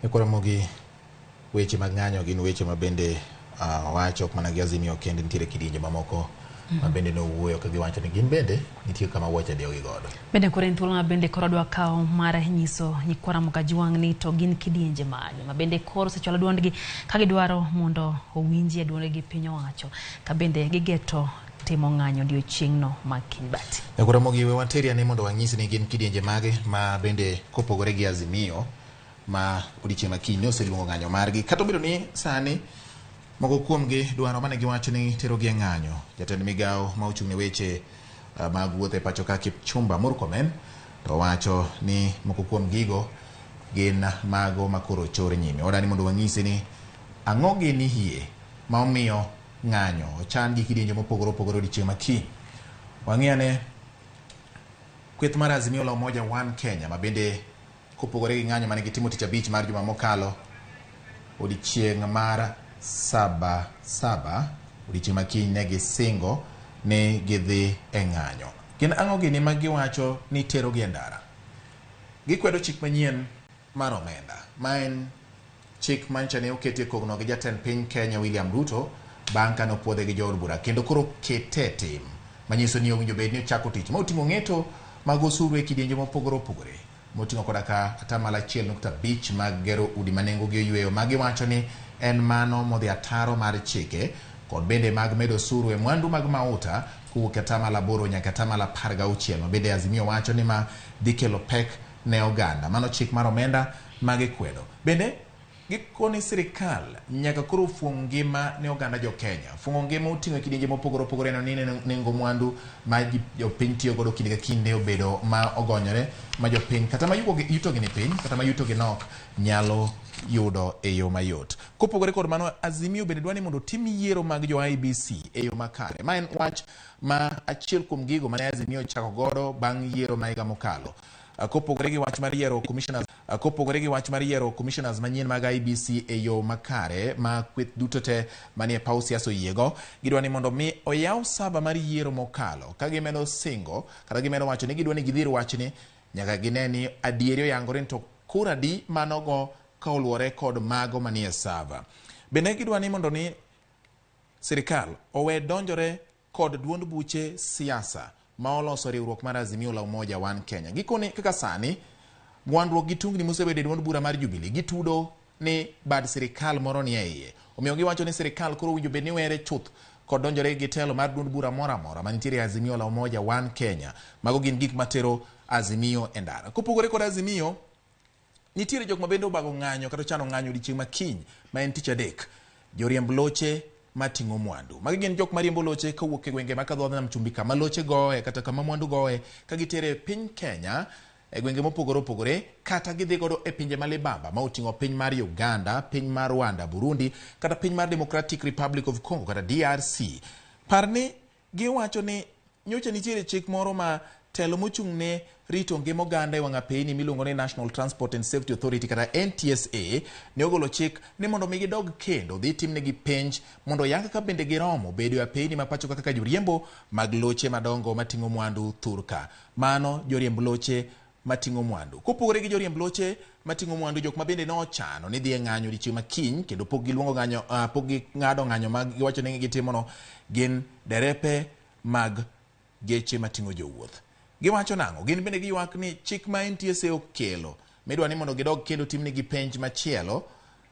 E Ramogi, weche mag ng'anyo gin weche ma bende wacho ok mana gi Azimio kende, nitiere kidienje mamoko ma bende nowuoyo ka giwacho ni gin bende nitie kama wuoche diyogi godo. Bende koro en thuolo ma bende koro adwa kawo mar nyiso nyikwa Ramogi Ajwang' ni to gin kidienje mage ma bende koro osechwalo duondgi ka gidwaro mondo owinjie duondgi piny owacho ka bende gigeto timo ng'anyo odiochieng'no ma kiny bati. E Ramogi, we wateri ane mondo wanyisi ni gin kidienje mage ma bende kopogore gi Azimio ma odiochieng' ma kiny ne oseluongo ng'anyo margi, kata obedo ni sani moko kuomgi dwaro mane giwacho ni terogi e ng'anyo. Jatend migawo ma ochung' ne weche mag wuoth e pacho ka Kipchumba Murkomen to wacho ni moko kuom gigo gin mago ma koro chor nyime. Wadani mondo wanyisi ni ang'o gini hie ma omiyo ng'anyo ochan gi kidienje mopogore opogore odiochieng' ma kiny. Wang'i ane kweth mar Azimio la Umoja One Kenya ma bende kopogore gi ng'anyo mane gitimo tich abich mar juma mokalo odiochieng' mar saba saba odiochieng' ma kiny ne gisingo ni gidhi e ng'anyo. Gin ang'o gini ma giwacho ni terogi e ndara? Gikwedo chik manyien mar omenda, ma en chik mancha ne oketie kogno gi jatend piny Kenya William Ruto bang' kane opuodhe gi jood bura kendo koro kete e tim manyiso ni owinjo bed ni ochako tich ma oting'o ng'eto mag osuru e kidienje mopogore opogore moting'o koda ka atamalo 1.5 mag gero udi ma nengogi oyweyo ma giwacho ni en mano modhi ataro mar chike kod bende mag medo osuru e mwandu mag mauta kowuok e atamalo 8 nyaka atamalo 16 ma bende Azimio wacho ni ma dhi kelo pek ne oganda. Mano chik mar omenda ma gikwedo. Bende gikoni sirikal nyaka koro fuong' ngima ne oganda jo Kenya. Fuong'o ngima oting'o kidienje mopogore opogore neno ni nengo mwandu ma jopiny tiyo godo kinde ka kinde obedo ma ogonyore ma jopiny kata ma yutogi ni piny kata ma yutogi nok nyalo yudo e yo mayot. Kopogore kod mano, Azimio bende dwa ni mondo otim yiero mag jo IEBC e yo makare. Ma en wach ma achiel kuom gigo mane Azimio ochako godo bang' yiero ma higa mokalo. Kopogore gi wach mar yiero commissioners kopogore gi wach mar yiero commissioners manyien mag IEBC e yo makare ma kweth duto te manie paw siasa oyiego, gidwa ni mondo mi oyaw saba mar yiero mokalo ka gimedo singo kata gimedo wacho ni gidwa ni gidhir wachni nyaka gine ni adieri oyangore ni to kura adi manogo ka oluwore kod mago manie sava. Bende gidwa ni mondo ni sirikal owe donjore kod duond buche siasa ma oloso riwruok mar Azimio la Umoja One Kenya. Gikone kaka sani gwandruok gi tungni mosebedo e duond bura mar Jubilee gitudo ni bad sirikal moro ni e iye. Omiyo giwacho ni sirikal koro owinjo bed ni were chuth kod donjore gi telo mar duond bura moro amora manitiere e Azimio la Umoja One Kenya. Mago gin gik matero Azimio e ndara. Kopogore kod Azimio, nitiere jok ma bende obago ng'anyo kata ochano ng'anyo odiochieng' ma kiny ma en tich adek. Joriemb loche mating'o mwandu. Magi gin jok mariembo loche kowuok e gwenge ma kadho nam chumbi kama loche goye kata kama mwandu goye ka gitere e piny Kenya e gwenge mopogore opogore kata gidhi godo e pinje ma libamba ma oting'o piny mar Uganda, piny mar Rwanda, Burundi kata piny mar Democratic Republic of Congo kata DRC. Par ni giwacho ni nyocha nitiere chik moro ma telo mochung' ne rito ngima oganda e wang' apeyni miluongo ni National Transport and Safety Authority kata NTSA ne ogolo chik ni mondo mi gidog kendo dhi timnegi penj mondo oyang ka bende giromo bedo e apeyni ma pacho kaka joriembo mag loche madongo mating'o mwandu thurka. Mano joriemb loche mating'o mwandu. Kopogore gi joriemb loche mating'o mwandu, jok ma bende nochano ni dhi e ng'anyo odiochieng' ma kiny kendo pok giluongo ng'anyo, pok ging'ado ng'anyo ma giwacho ni gitimono gin derepe mag geche mating'o jowuoth. Giwacho nang'o? Gin bende giywak ni chik ma NTSA okelo midwa ni mondo gidog kendo timnegi penj machielo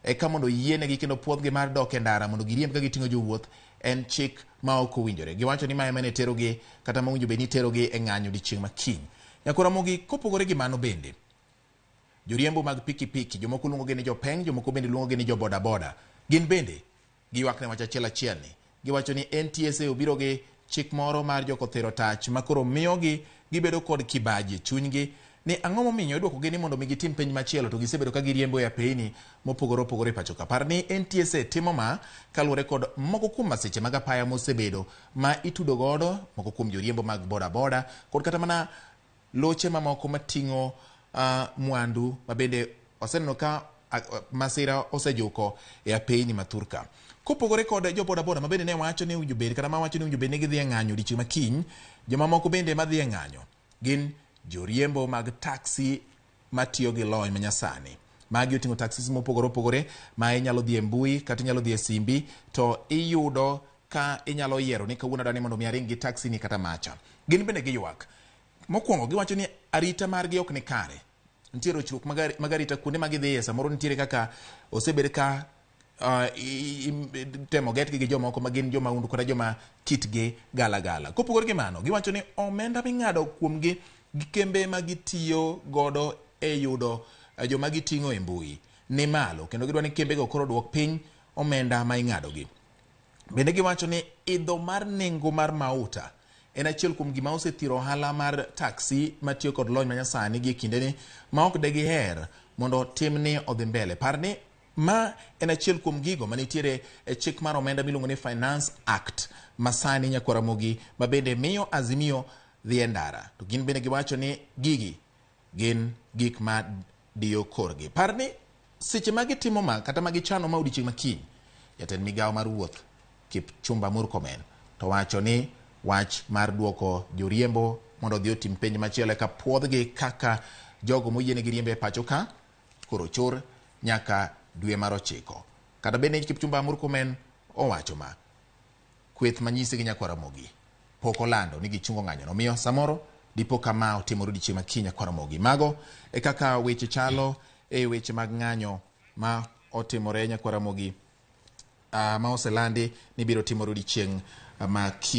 eka mondo yienegi kendo puodhgi mar dok e ndara mondo giriemb ka giting'o jowuoth en chik ma ok owinjore. Giwacho ni ma ema ne terogi kata ma owinjo bed ni terogi e ng'anyo odiochieng' ma kiny. Nyakor Ramogi, kopogore gi mano bende, joriembo mag pikipiki, jomoko luongogi ni jopeng', jomoko bende luongogi ni jo bodaboda, gin bende giywak ne wach achiel achiel ni. Giwacho ni NTSA obiro gi chik moro mar jokothero tach ma koro miyogi gibedo kod kibaji e chunygi ni ang'o momiyo idwokogi ni mondo mi gitim penj machielo to gisebedo ka giriembo e apeyni mopogore opogore e pacho ka. Par ni NTSA timo ma kaluwore kod moko kuom masiche mag apaya mosebedo ma itudo godo moko kuom joriembo mag bodaboda kod kata mana loche mamoko mating'o mwandu ma bende oseneno ka masira osejuko e apeyni ma thurka. Kopogore kod jo bodaboda ma bende ne wacho ni owinjo bed kata ma wacho ni owinjo bed ni gidhi e ng'anyo odiochieng' ma kiny, jomamoko bende madhi e ng'anyo gin joriembo mag taxi matiyo gi lony manyasani. Magi oting'o taxis mopogore opogore ma inyalo dhi e mbui kata inyalo dhi e simbi to iyudo ka inyalo yiero ni kawuono adwani mondo mi aring gi taxi ni kata macha. Gin bende giywak. Mokwongo giwacho ni arita margi ok ni kare. Nitie rochruok mag arita kuonde ma gidhiye, samoro nitiere kaka osebed ka temo getgi gi jomoko ma gin jomahundu kata joma kitgi galagala. Kopogore gi mano, giwacho ni omenda ming'ado kuomgi gi kembe ma gitiyo godo e yudo joma giting'o e mbui ni malo, kendo gidwa ni kembego koro duok piny omenda ma ing'adogi. Bende giwacho ni idho mar nengo mar mauta en achiel kuom gima osethiro ohala mar taxi matiyo kod lony manyasani gi e kindeni ma ok de giher mondo timni odhi mbele. Par ni ma en achiel kuom gigo manitiere e chik mar omenda miluongo ni Finance Act masani nyakwar Ramogi ma bende miyo Azimio dhi e ndara. To gin bende giwacho ni gigi gin gik ma diyo korgi. Par ni seche ma gitimo ma kata ma gichano ma odiochieng' makiny, jatend migawo mar wuoth Kipchumba Murkomen to wacho ni wach mar duoko joriembo mondo odhi otim penj machielo eka puodhgi kaka jogo moyienegi riembo e pacho ka koro chor nyaka dwe mar 9. Kata bende Kipchumba Murkomen owacho ma kweth manyisi gi nyakwar Ramogi pok olando ni gichungo ng'anyono, omiyo samoro dipo kama otimore odiochieng' makiny nyakwar Ramogi. Mago e kaka weche chalo e weche mag ng'anyo ma otimore nyakwar Ramogi ma oselandi ni biro timore odiochieng' makiny.